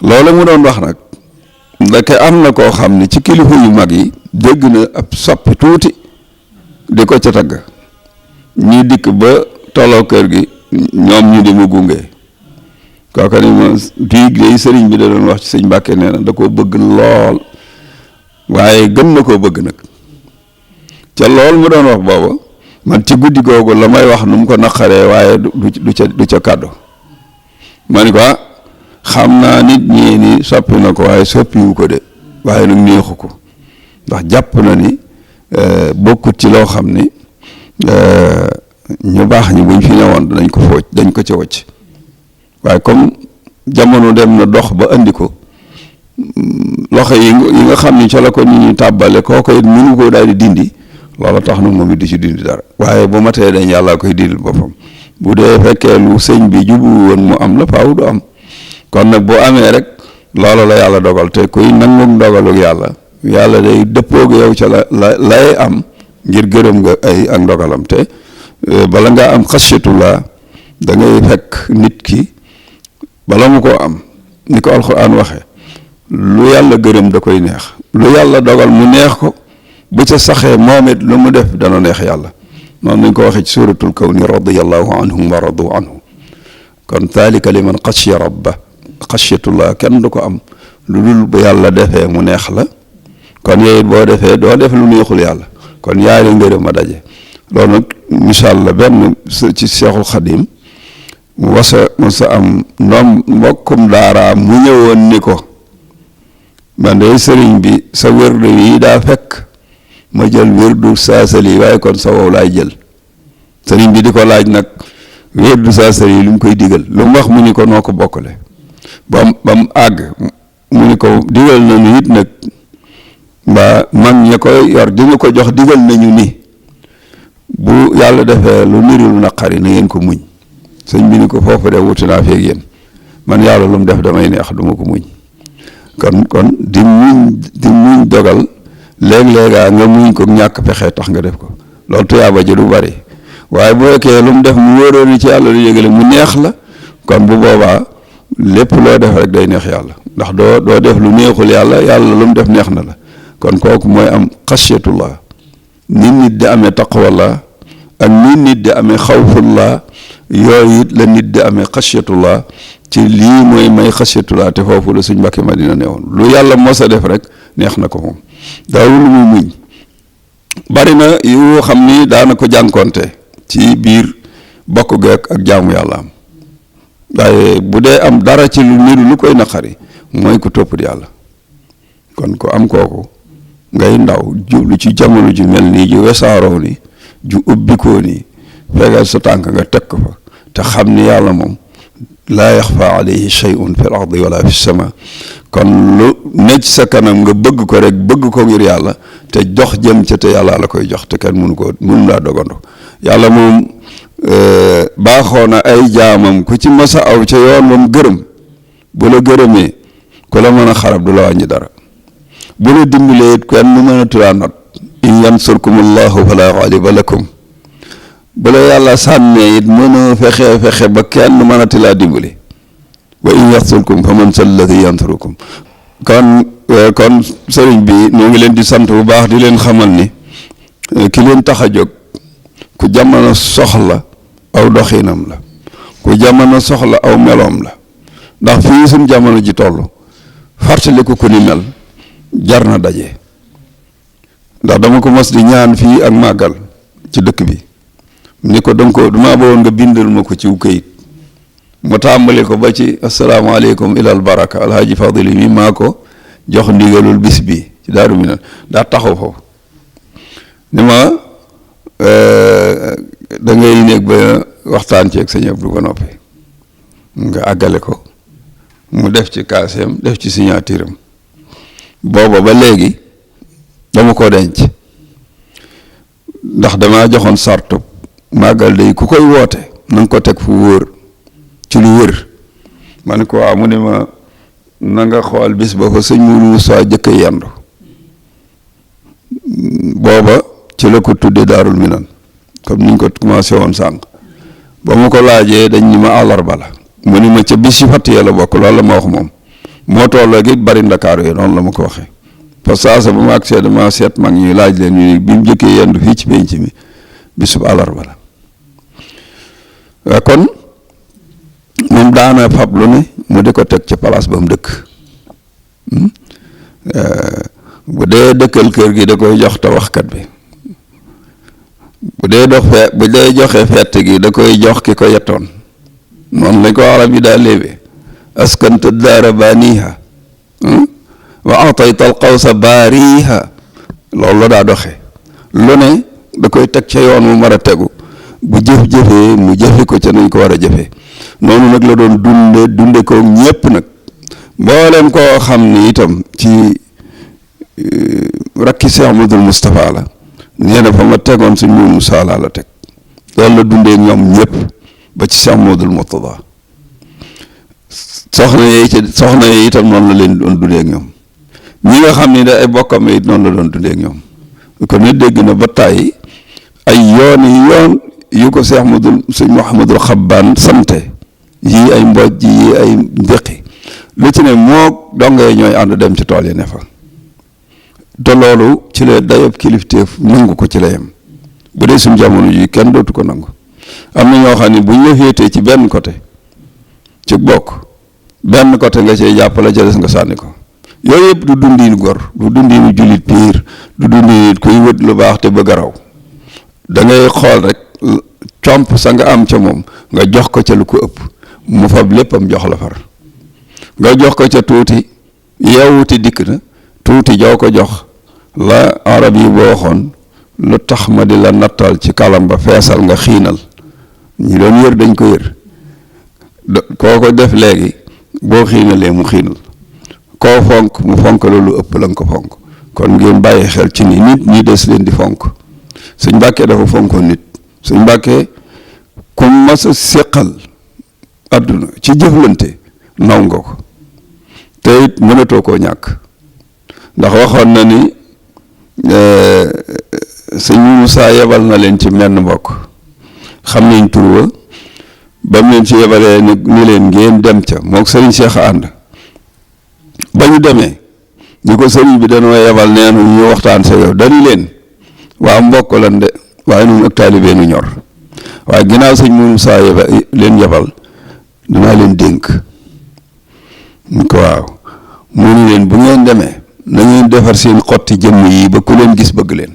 loolu mu doon wax nag ndeke am na koo xam ne ci kilifa yu mag yi dégg na ab soppi tuuti di ko ca tagg ñi dikk ba tolloo kër gi ñoom ñu di mu gunge kooka ni ma bii day sëriñ bi da doon wax ci sëñ Mbàkke nee na da koo bëgg lool waaye gën na koo bëgg nag ca lool mu doon wax booba man ci guddi googu la may wax nu mu ko naqaree waaye du ca kàddu ma ni ko xam naa nit ñi ni soppi na ko waaye soppiwu ko de waaye nag neexu ko ndax jàpp na ni bokkut ci loo xam ni ñu baax ñi buñ fi newoon dañ ko fooj dañ ko ca wacc waaye comme jamono dem na dox ba andi ko loxo yi nga xam ni ca la ko nit ñi tàbbale kooko it mënu ko daal di dindi loola tax na moom it di ci dindi dara waaye bu matee dañ yàlla koy dindil boppam bu dee fekkee lu sëñ bi jubu woon mu am la faaw du am kon nag boo amee rek loolu la yàlla dogal te kuy nangu dogalug yàlla day dëppoog yow ca lay am ngir gërëm nga ay ak ndogalam te bala ngaa am xasiyatullah da ngay fekk nit ki bala mu koo am ni ko alxuraan waxe lu yàlla gërëm da koy neex lu yàlla dogal mu neex ko bu ca saxee moom it lu mu def dana neex yàlla noonu lañ ko waxee ci suratul kawni radiyallahu anhum wa radu anhu kon dhalika liman xashiya rabba xashiyatullah kenn du ko am lu dul bu yàlla defee mu neex la kon yooyu boo defee doo def lu neexul yàlla kon yaari ngërëm a daje loolu nag misaal la benn ci Seexul Xadim mu wasa am mbokkum daara mu ñëwoon ni ko man de sëriñ bi sa wérdu yi daa fekk ma jël wérdu saasali waaye kon sa wow laay jël sëriñ bi di ko laaj nag wérdu saasali lu mu koy digal lu mu wax mu ni ko noo ko bokkale ba mu àgg mu ni ko digal nañu it nag mbaa mag ña koy yor dina ko jox digal nañu ni bu yàlla defee lu niru lu naqari na ngeen ko muñ sëñ bi ni ko foofu de wuti naa feeg yéen man yàlla lu mu def damay neex du ma ko muñ kon di muñ dogal léeg-léegaa nga muñ ko ñàkk pexe tax nga def ko loolu tuyaaba ji du bari waaye bu fekkee lu mu def mu wóoroo ni ci yàlla lu yëgale mu neex la kon bu boobaa lépp loo def rek day neex yàlla ndax doo def lu neexul yàlla lu mu def neex na la kon kooku mooy am xasiyatullah nit di amee taqwallah ak nit di amee xawfullah yooyu it la nit di amee xasiyatullah ci lii mooy may xasiyatullah te foofu la suñ Mbàkke Madina ne woon lu yàlla mos a def rek neex na ko moom daawul lu muy muñ bari na yu xam ni daana ko jànkonte ci biir bokk geek ak jaamu yàlla am waaye bu dee am dara ci lu niru lu koy naqari mooy ku topp di yàlla kon ko am kooku ngay ndaw jublu ci jamono ju mel nii ju wesaaroo ni ju ubbikoo nii fegal sa tànk nga teg ko fa te xam ni yàlla moom laa yaxfa alayhi shay'un fi l ardi wala fi sama kon lu ne ci sa kanam nga bëgg ko rek bëgg ko ngir yàlla te jox jëm ca te yàlla la koy jox te kenn mënu laa dogandu yàlla moom baaxoo na ay jaamam ku ci masa aw ca yoon moom gërëm bu la gërëmee ku la mën a xarab du la wàññi dara bu la dimbalee it kenn mën a tulaa not in yansurkumullahu fala ghaliba lakum bu la yàlla sànnee it mën a fexe ba kenn mën a tilaa dimbali wa in yaxsulkum fa man salladi yansurukum kon sëriñ bi ñoo ngi leen di sant bu baax di leen xamal ni ki leen tax a jóg ku jamono soxla aw doxinam la ku jamono soxla aw meloom la ndax fii suñ jamono ji toll fàttaliku ku ni mel jar na daje ndax dama ko mos di ñaan fii ak màggal ci dëkk bi ni ko dama bëggoon nga bindal ma ko ci këyit mu tàmbali ko ba ci asalaamaaleykum ilal baraka alhaaji fadili mi maa ko jox ndigalul bis bi ci Daaru Minaan daa taxaw foofu ni ma da ngay nekk ba waxtaan ci ak sëñ Abdou ba noppi nga àggale ko mu def ci kaaseem def ci signature am booba ba léegi dama ko denc ndax damaa joxoon sartu màggal day ku koy woote na nga ko teg fu wóor ci lu wër ma ne ko waaw mu ne ma na nga xool bis ba fa sëñ Mourou Moussa jëkk yandu booba ci la ko tuddee Daarul Minan comme niñ ko commencé woon sànq ba ma ko laajee dañ ni ma àllarba la mu ni ma ca bis yi fatt la bokk loolu la ma wax moom moo tolloo gi bari Ndakaaru yi noonu la ma ko waxee parce que saa ba ma agsee dama seet mag ñuy laaj leen ñu bi mu jëkkee yendu fii ci penc mi bisub àllarba la kon moom daana fab lu ne mu di ko teg ci place ba mu dëkk bu dee dëkkal kër gi da koy jox te waxkat bi bu dee joxe fett gi da koy jox ki ko yettoon noonu lañ ko arab yi daa léebee askanta daara baaniha wa atayta al qawsa baariha loolu la daa doxee lu ne da koy teg ca yoon mu mar a tegu bu jëf-jëfee mu jëfe ko ca nañ ko war a jëfee noonu nag la doon dunde ko ñépp nag mboolem koo xam ni itam ci rakki Cheikh Ahmadul Moustapha la nee na fa ma tegoon suñ Mourou Moussa la teg loolu la dundee ñoom ñëpp ba ci Cheikh Ahmadul Mourtada soxna yi itam noonu la leen doon dundee ak ñoom ñi nga xam ni da ay bokkam it noonu la doon dundee ak ñoom kon ne dégg na ba tàyyi ay yoon yu ko Cheikh Ahmadul sëñ Mouhamadul Xabbaan sante yii ay mboj yii ay njëqi lu ci ne moo dongee ñooy ànd dem ci tool yi ne fa te loolu ci la dayob kilifteef nangu ko ci la yem bu dee suñu jamono ji kenn dootu ko nangu am na ñoo xam ne bu ñu la féetee ci benn côté ci bokk benn côté nga cay jàppale ca des nga sànni ko yooyu yëpp du dundiinu gor du dundiinu jullit piir du dundiinu kuy wët lu baax te bëgg a raw da ngay xool rek comp sa nga am ca moom nga jox ko ca lu ko ëpp mu fab léppam jox la far nga jox ko ca tuuti yeewuti dikk na tuuti joo ko jox la arab yi boo waxoon lu tax ma di la nattal ci kalam ba feesal nga xiinal ñi doon yër dañ ko yër koo ko def léegi boo xiinalee mu xiinal koo fonk mu fonk loolu ëpp la nga ko fonk kon ngeen bàyyi xel ci ni nit ñi des leen di fonk Sëñ Mbàkke dafa fonkoon nit Sëñ Mbàkke ku mas a séqal àdduna ci jëflante naw nga ko te it mënatoo koo ñàkk ndax waxoon na ni sëñ Muusaa yebal na leen ci menn mbokk xam nañ tur wa ba mu leen ci yebalee ni leen ngeen dem ca mook sëriñ Cheikh ànd ba ñu demee ñu ko sëriñ bi dañoo yebal neenu ñu waxtaan sa yow dañu leen waa mbokk lan de waaye noonu ak taalibe nu ñor waaye ginnaaw sëñ Muusaa leen yebal dinaa leen dénk ñu ko waaw mu ni leen bu ngeen demee na ngeen defar seen xotti jëmm yi ba ku leen gis bëgg leen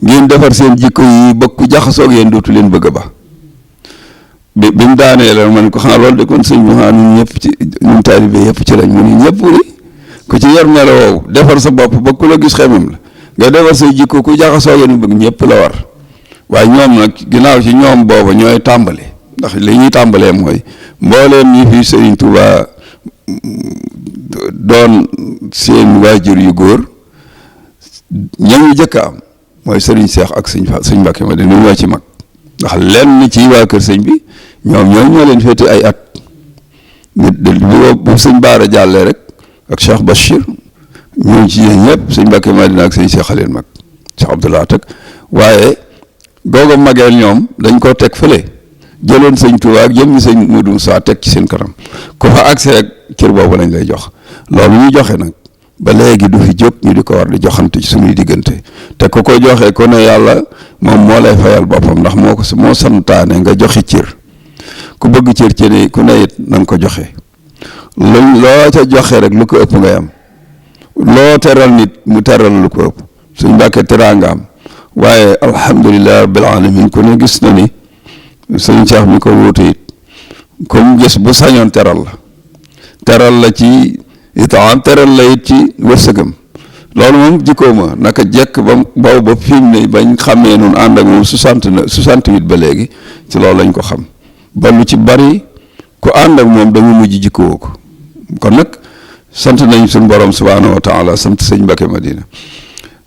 ngeen defar seen jikko yi ba ku jaxasoog yéen dootu leen bëgg ba bi mu daanee la man ko xanaa loolu de kon sëñ bi xanaa ñun ñëpp ci ñun taalibe yëpp ci lañ mu ni ñëpp li ku ci yor melo woowu defar sa bopp ba ku la gis xemem la nga defar say jikko ku jaxasoog yéen bëgg ñëpp la war waaye ñoom nag ginnaaw ci ñoom booba ñooy tàmbali ndax li ñuy tàmbalee mooy mbooleem ñi fi Sëriñ Tuubaa doon seen waajur yu góor ñañu jëkk am mooy sëriñ Seex ak sëñ Mbàkke ma dina ñoo ci mag ndax lenn ci waa kër sëñ bi ñoo leen féete ay at bu sëñ Baara jàllee rek ak Cheikh Bachir ñoo ci yéen ñëpp sëñ Mbàkke ma dina ak sëñ Seex a leen mag Cheikh Abdoulaye tak waaye googa mageel ñoom dañ koo teg fële jëloon sëñ Tuubaa ak jëmmi sëñ Modou Moussa teg ci seen kanam ku fa accès rek cër boobu lañ lay jox loolu ñu joxe nag ba léegi du fi jóg ñu di ko war di joxante ci suñuy diggante te ku ko joxee ku ne yàlla moom moo lay fayal boppam ndax moo santaane nga joxe cër ku bëgg cër ci ne ku ne it na nga ko joxe loo ca joxe rek lu ko ëpp ngay am loo teral nit mu teral lu ko ëpp suñ Mbàkke teraanga am waaye alhamdulilah rabbil alamin ku ne gis na ni sëñ Cheikh mi ko wuute it comme gis bu sañoon teral la ci itam teral la it ci wërsëgam loolu moom jikkoo ma naka jekk ba fi mu ne bañ xamee noonu ànd ak moom 68 ba léegi ci loolu lañ ko xam ba lu ci bari ku ànd ak moom dama mujj jikkoo ko kon nag sant nañ suñu borom subhaanahu wa taala sant sëñ Mbàkke Madina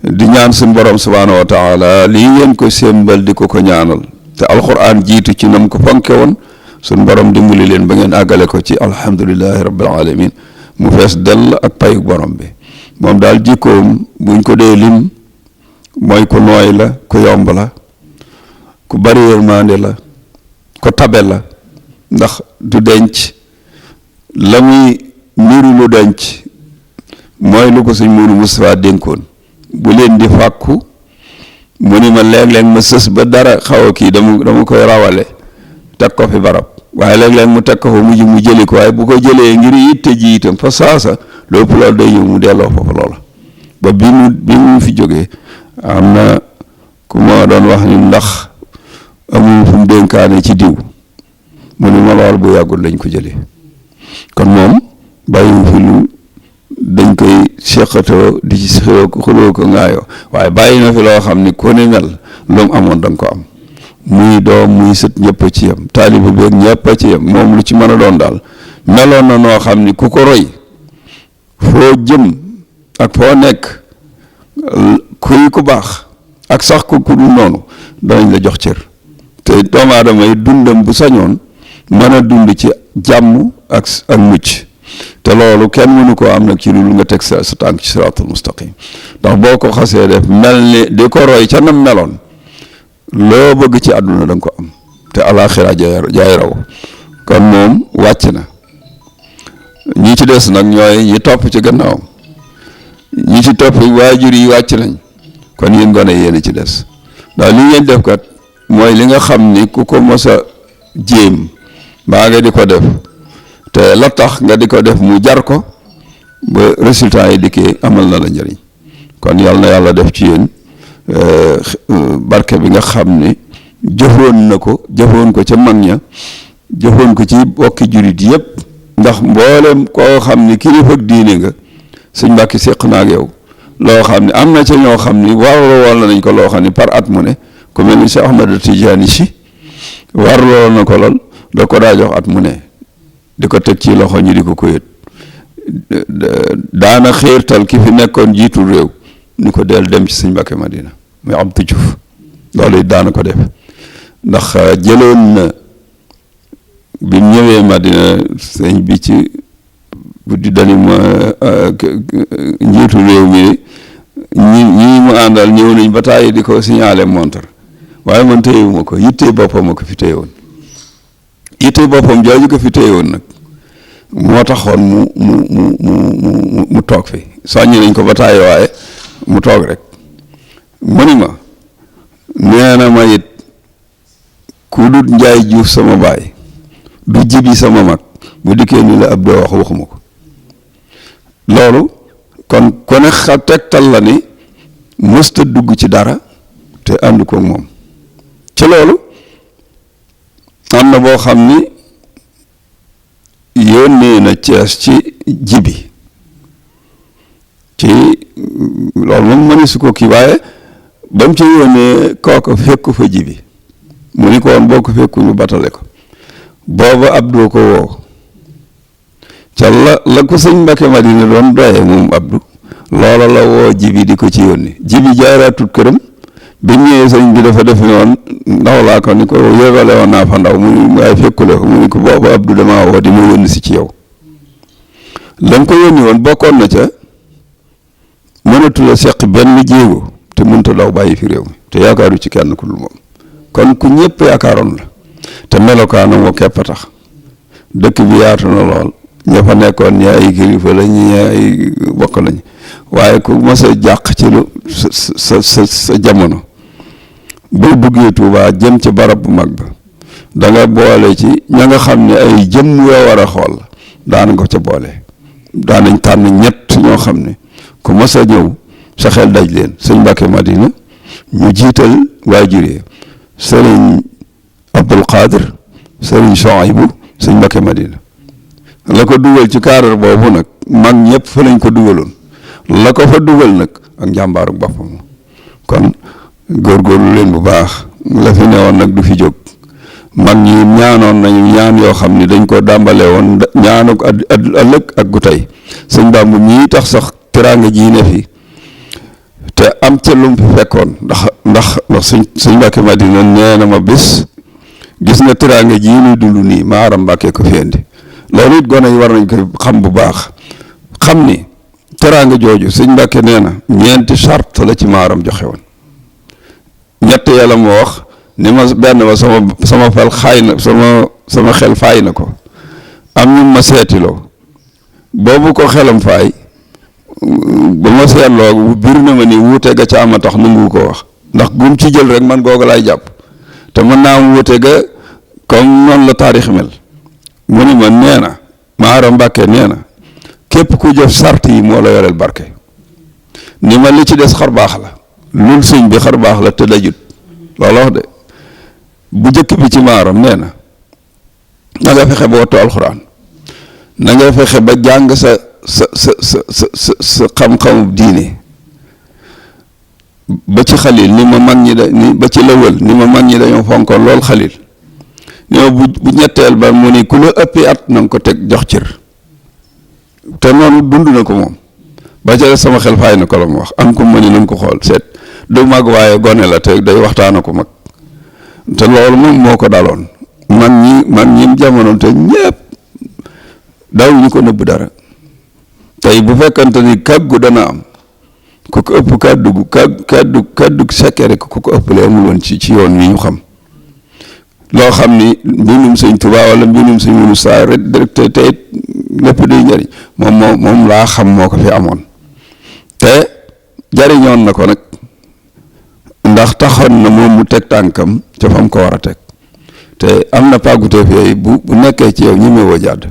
di ñaan suñu borom subhaanahu wa taala lii ngeen ko sémbal di ko ñaanal te alxuraan jiitu ci nam ko fonke woon suñ borom dimbali leen ba ngeen àggale ko ci alhamdulilahi rabbil alamin mu fees dell ak payu borom bi moom daal jikkoom buñ ko dee lim mooy ku nooy la ku yomb la ku bari yërmande la ku tabe la ndax du denc la muy niru lu denc mooy lu ko suñ Mourou Moustapha dénkoon bu leen di fàkku mu ni ma léeg-léeg ma sës ba dara xaw a kii dama koy rawale teg ko fi barab waaye léeg-léeg mu teg ko fa mujj mu jëli ko waaye bu ko jëlee ngir yitte ji itam fa saasa lépp loolu day ñëw mu delloo foofu loola ba bi mu fi jógee am na ku ma doon wax ni ndax amul fu mu dénkaane ci diw mu ni ma lool bu yàggul lañ ko jëlee kon moom bàyyiwu fi lu dañ koy seqatoo di ci xuloo ko ngaayoo waaye bàyyi na fi loo xam ni ku ne mel lu mu amoon da nga ko am muy doom muy sët ñëpp a ci yem taaliba beeg ñëpp a ci yem moom lu ci mën a doon daal meloon na noo xam ni ku ko roy foo jëm ak foo nekk kuy ku baax ak sax ku du noonu danañ la jox cër te doomu aadama yi dundam bu sañoon mën a dund ci jàmm ak mucc te loolu kenn mënu koo am nag ci lu nga teg sa tànk ci siraatul mustaqim ndax boo ko xasee def mel ni di ko roy ca nam meloon loo bëgg ci àdduna da nga ko am te alaaxira jaay raw kon moom wàcc na ñi ci des nag ñooy ñi topp ci gannaawam ñi ci topp waajur yi wàcc nañ kon yéen gone yéen ci des ndax li ngeen def kat mooy li nga xam ni ku ko mos a jéem mbaa nga di ko def te la tax nga di ko def mu jar ko ba résultat yi dikkee amal na la njëriñ kon yal na yàlla def ci yéen barke bi nga xam ni jëfoon ko ca mag ña jëfoon ko ci bokki jurit yëpp ndax mboolem koo xam ni kilifa ak diine nga sëñ Mbàkke séq na ak yow loo xam ne am na ca ñoo xam ni warloo woon nañ ko loo xam ni par at mu ne ku mel ni Cheikh Ahmad Tidiane si warloo na ko lool da ko daa jox at mu ne di ko teg ci loxo ñu di ko yët daana xiirtal ki fi nekkoon jiitu réew ni ko del dem ci sëñ Mbàkke Madina muy Abdou Diouf loolu it daana ko def ndax jëloon na bi ñëwee Madina sëñ bi ci guddi dani ma njiitu réew mi ñi mu àndal ñëw nañ ba tàyyi di ko signalé montar waaye man téyewuma ko yittee boppam ko fi téyewoon yittee boppam jooju ko fi téyewoon nag moo taxoon mu toog fi soññi nañ ko ba tàyyi waaye mu toog rek mu ni ma nee na ma it ku dut Njaay Juuf sama baay du Jibi sama mag bu dikkee ni la ab doo waxuma ko loolu kon ku ne tegtal la ni mësta dugg ci dara te ànd ko moom ci loolu am na boo xam ni yónnee na Cees ci Jibi ci loolu moom mëni su ko kii waaye ba mu ci yónnee kooka fekku fa Jibi mu ni ko woon boo ko fekku ñu batale ko booba Abdou ko woo ca la ko sëñ Mbàkke Madina doon doye moom Abdou loola la woo Jibi di ko ci yónni Jibi jaaraatut këram bi ñëwee sëñ bi dafa defe woon ndaw laa ko ni ko yóbbale woon naa fa ndaw mu waaye fekkule ko mu ni ko booba Abdou damaa woo di ma yónni si ci yow la ko yónni woon bokkoon na ca mënatula seq benn jéego te mënta daw bàyyi fi réew mi te yaakaaru ci kenn ku dul moom kon ku ñëpp yaakaaroon la te melokaanam wa képp a tax dëkk bi yaatu na lool ña fa nekkoon ñi ay kilifa lañ ñi ay bokk lañ waaye ku mos a jàq ci lu sa jamono boo duggee Tuubaa jëm ci barab bu mag ba da nga boole ci ña nga xam ne ay jëm yoo war a xool daana ko ca boole daanañ tànn ñett ñoo xam ne ku mos a ñëw sa xel daj leen sëñ Mbàkke Madina ñu jiital waajur yi sëriñ Abdul Qadir sëriñ Sohaybu sëñ Mbàkke Madina la ko dugal ci cadre boobu nag mag ñëpp fa lañ ko dugaloon la ko fa dugal nag ak njàmbaaru boppam kon góorgóorlu leen bu baax la fi newoon nag du fi jóg mag ñi ñaanoon nañu ñaan yoo xam ni dañ ko dàmbale woon ñaanu ëllëg ak gu tey sëñ Bàmbu mii tax sax teraanga ji ne fi te am ca lum fi fekkoon ndax sëñ Mbàkke Madina nee na ma bés gis nga teraanga ji ñuy dund nii Maaram Mbàkke ko fi indi loolu it gone yi war nañ ko xam bu baax xam ni teraanga jooju sëñ Mbàkke nee na ñeenti charte la ci Maaram joxe woon ñett yàlla moo wax ni ma benn ba sama xel xaay na sama xel faay na ko am ñu ma seetiloo boobu ko xelam faay ba ma seetloo biir na ma ni wuute ga ca ama tax nangu ko wax ndax gum ci jël rek man googu laay jàpp te mën naa am wuute ga comme noonu la taarix mel mu ni ma nee na Maaram Mbàkke nee na képp ku jëf sart yi moo la yoreel barke ni ma li ci des xar baax la lul sëñ bi xar baax la te dajut loolu wax de bu jëkk bi ci Maaram nee na na nga fexe ba wattu alxuraan na nga fexe ba jàng sa xam-xamu diine ba ci xalil ni ma mag ñi ba ci lëwal ni ma mag ñi dañoo fonkoon lool xalil ni ma bu ñetteel ba mu ni ku la ëppi at na nga ko teg jox cër te noonu dund na ko moom ba ca sama xel faay na ko la mu wax am ko ma ni na nga ko xool seet du mag waaye gone la te day waxtaana ko mag te loolu moom moo ko daloon man ñi jamono te ñëpp daw ñu ko nëbb dara tey bu fekkante ni kàggu dana am ku ko ëpp kàddu sekkere ku ko ëppale amul woon ci yoon wi ñu xam loo xam ni mbindum sëñ Tuubaa wala mbindum sëñ Muusaa rek te lépp di njëriñ moom laa xam moo ko fi amoon te jariñoon na ko nag ndax taxoon na moom mu teg tànkam ca fam ko war a teg te am na pàgguteef yooyu bu nekkee ci yow ñi me woo jàdd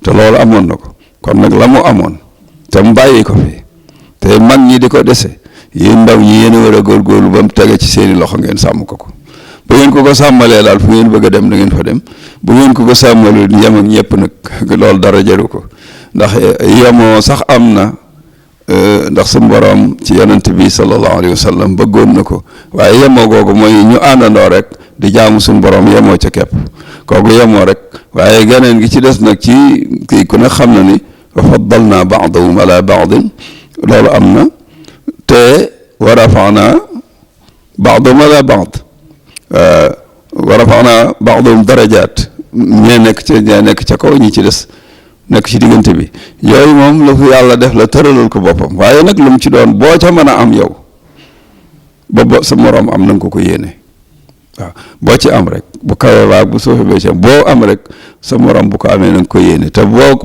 te loolu amoon na ko kon nag la mu amoon te mu bàyyi ko fi te mag ñi di ko dese yéen ndaw ñi yéen a war a góorgóorlu ba mu tege ci seeni loxo ngeen sàmm ko bu ngeen ko sàmmalee daal fu ngeen bëgg a dem da ngeen fa dem bu ngeen ko sàmmalee yem ak ñëpp nag loolu dara jaru ko ndax yemoo sax am na ndax suñu borom ci yonent bi sallallahu alayhi wa sallam bëggoon na ko waaye yemoo googu mooy ñu àndandoo rek di jaamu suñu borom yemoo ca képp kooku yemoo rek waaye geneen gi ci des nag ci kii ku ne xam na ni wa faddalna ba'dahum ala ba'din loolu am na te wa rafa'na ba'dahum ala ba'd wa rafa'na ba'dahum darajaat ñee nekk ca kaw ñi ci des nekk ci diggante bi yooyu moom la fu yàlla def la tëralal ko boppam waaye nag lu mu ci doon boo ca mën a am yow ba sa moroom am na nga ko yéene waaw boo ci am rek bu kawee waag bu suufee ba ci am boo am rek sa moroom bu ko amee na nga ko yéene te boo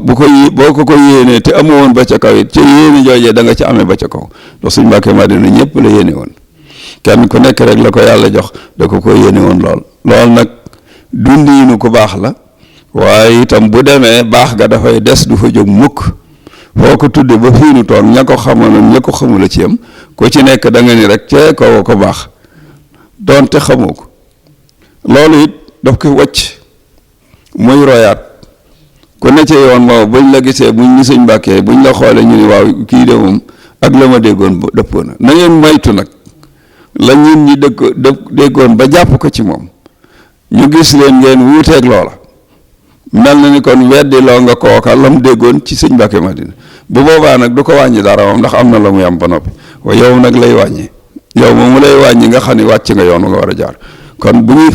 ko yéenee te amu woon ba ca kaw it ca yéene joojee da nga ci amee ba ca kaw ndax suñ Mbàkke Madina ñëpp la yéene woon kenn ku nekk rek la ko yàlla jox da ko yéene woon lool nag dundiinu ku baax la waaye itam bu demee baax ga dafay des du fa jóg mukk foo ko tudde ba fii nu toog ña ko xamoon ña ko xamula ci yam ku ci nekk da nga ni rek cee ko baax doonte xamoo ko loolu it daf ko wàcc muy royaat ku ne ci yoon waaw buñ la gisee buñ ni Sëñ Mbàkke buñ la xoolee ñu ni waaw kii de moom ak la ma déggoon dëppoo na ngeen maytu nag la ñun ñi déggoon ba jàpp ko ci moom ñu gis leen ngeen wuuteeg loola mel na ni kon weddi loo nga kooka lam déggoon ci Sëñ Mbàkke Madina bu boobaa nag du ko wàññi dara moom ndax am na la muy am ba noppi waaye yow nag lay wàññi yow moom mu lay wàññi nga xam ne wàcc nga yoon nga war a jaar kon bu ñuy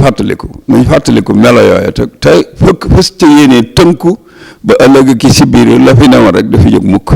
fàttaliku melo yooyu te fës ca yéene tënku ba ëllëg ki si biir la fi newoon rek dafa jóg mukk